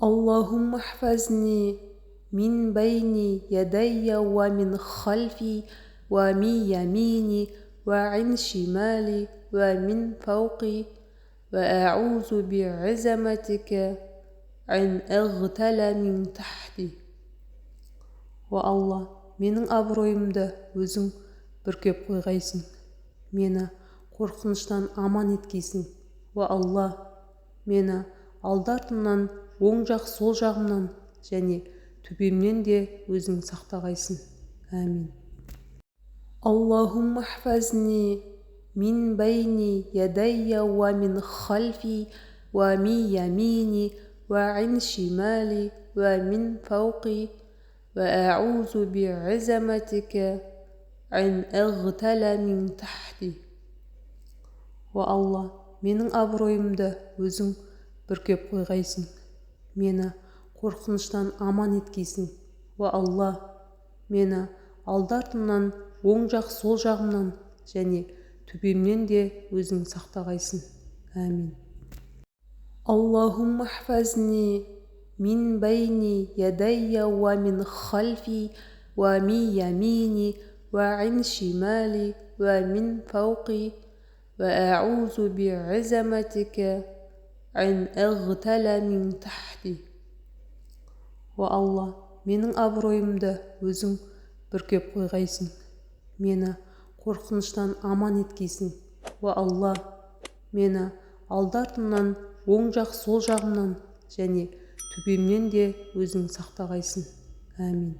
اللهم احفظني من بين يدي ومن خلفي ومن يميني وعن شمالي ومن فوقي وأعوذ بعظمتك أن أغتال من تحتي. Уа Алла, менің абыройымды Өзің бүркеп қойғайсың, мені қорқыныштан аман еткейсің. Уа Алла, мені алды-артымнан, оң жақ, сол жағымнан және төбемнен де Өзің сақтағайсың. Әмин. اللهم احفظني من بين يدي ومن خلفي ومن يميني وعن شمالي ومن فوقي وأعوذ بعظمتك أن أغتال من تحتي. Уа Алла, менің абыройымды Өзің бүркеп қойғайсың, мені қорқыныштан аман еткейсің. Уа Алла, мені алды-артымнан, оң жақ, сол жағымнан және төбемнен де Өзің сақтағайсың. Әмин. اللهم احفظني من بين يدي ومن خلفي ومن يميني وعن شمالي ومن فوقي وأعوذ بعظمتك أن أغتال من تحتي. Уа Алла, менің абыройымды Өзің бүркеп қойғайсың, мені қорқыныштан аман еткейсің. Уа Алла, мені алды-артымнан, оң жақ, сол жағымнан және төбемнен де Өзің сақтағайсың. Әмин.